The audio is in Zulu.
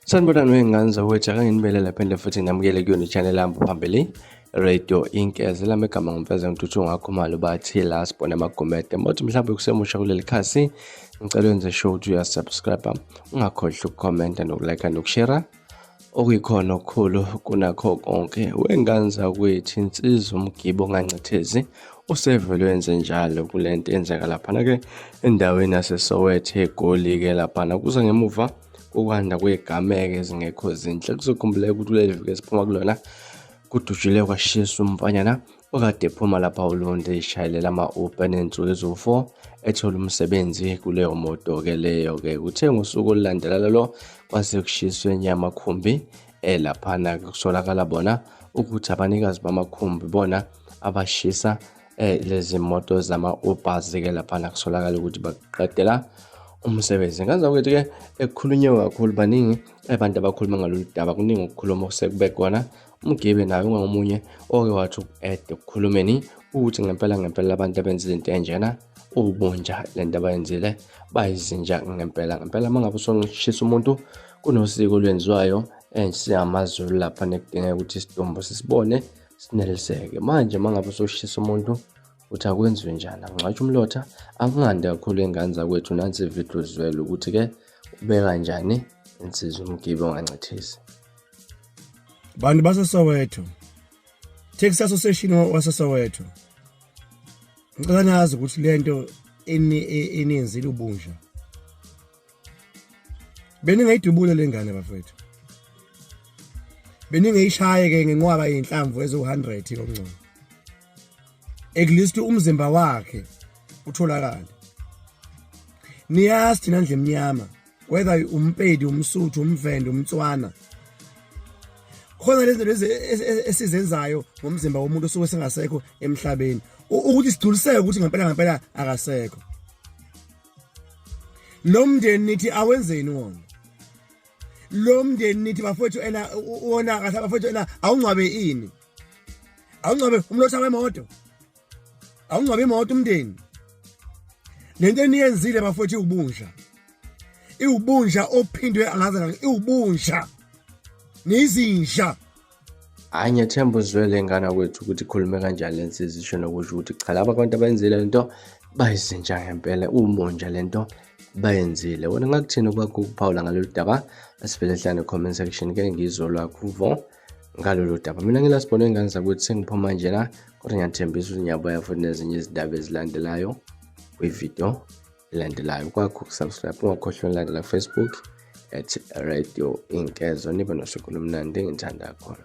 Sanibonani wey'ngane zakwethu, ake nginibele phinde futhi nginamukele kuyona i-channel yami phambili Radio Inkeze. Lami igama ngimfeza ngituthu ngakhumalo bathi la sibona amagumede. Mothi mhlawumbe kusemusha kuleli khasi, ngicela wenze sure ukuthi uyasubscribe, ungakhohlwa ukukhomenta nokulike nokushare okuyikhona okukhulu kunakho konke. Wengane zakwethu, insizwa umgibe ongancethezi usevele wenze njalo kule nto eyenzeka laphana-ke endaweni yaseSoweto eGoli-ke laphana kuze ngemuva kokwanda kwey'gameko ezingekho zinhle. Kuzokhumbuleka ukuthi kuleli viki esiphuma kulona kudutshulwe kwashiswa umfanyana okade ephuma lapha uLundi eshayelela ama-Uber enensuku eziwu-4 ethola umsebenzi kuleyo moto-ke leyo-ke. Kuthe ngosuku olulandela lolo kwase kushiswe enye yamakhumbi elaphana-ke kusolakala bona ukuthi abanikazi bamakhumbi bona abashisa lezi moto zama-Ubers ke laphana kusolakala ukuthi baqedela umsebenzi. Ngaza ukuthi ke ekukhulunywe kakhulu, baningi abantu abakhuluma ngalolu daba, kuningi ukukhuluma osekube khona. Umgibe naye ungomunye oke wathi uku-ede ekukhulumeni ukuthi ngempela ngempela abantu abenza izinto enjena ubunja lento abayenzile bayizinja ngempela ngempela. Uma ngabe usongishisa umuntu kunosiko olwenziwayo singamaZulu lapha nekudingeka ukuthi isidumbu sisibone sineliseke. Manje uma ngabe usushisa umuntu uthi akwenziwe njani, angcwatshwa umlotha akungandi kakhulu ey'ngane zakwethu. Nansi ividiyo zwele ukuthi-ke ube kanjani insizwa umgibe ongancethezi. Bantu baseSoweto, Taxi Association waseSoweto, ngicela nazi ukuthi lento eniyenzile ubunja. Beningayidubule lengane bafethu, beningeyishaye ke ngenqwaba yey'nhlamvu eziwu-100 kokungcono, at least umzimba wakhe utholakale. Niyazi thina ndle emnyama, whether umpedi, umsuthu, umvende, umtswana, khona lezi zinto lezi esizenzayo ngomzimba womuntu osuke sengasekho emhlabeni ukuthi sigculiseke ukuthi ngempela ngempela akasekho. Lo mndeni nithi awenzeni wona lo mndeni? Nithi bafowethu ena wona kahle bafowethu ena awungcwabe ini? Awungcwabe umlotha wemoto? Awungcwabe imoto umndeni? Lento eniyenzile bafowethu iwubunja, iwubunja ophindwe angaze, iwubunja, nizinja. Hhayi, ngiyathemba uzwele ngane kwethu ukuthi ikhulume kanjani le nsizwa, isho nokusho ukuthi cha, laba abantu abenzile lento bayizinja ngempela, umonja lento bayenzile. Wena ngakuthini kwakho ukuphawula ngalolu daba? Asivele hlane comment section ke ngizwe lwakho uvo ngalolu daba. Mina ngilasibona ingane zakwethu sengiphuma njena, kodwa ngiyathembisa ukuthi ngiyabuya futhi nezinye izindaba ezilandelayo kwividiyo elandelayo. Kwakho ukusubscribe, ungakhohlwa ulandela Facebook at Radio Inkezo. Nibe nosuku olumnandi, ngithanda khona.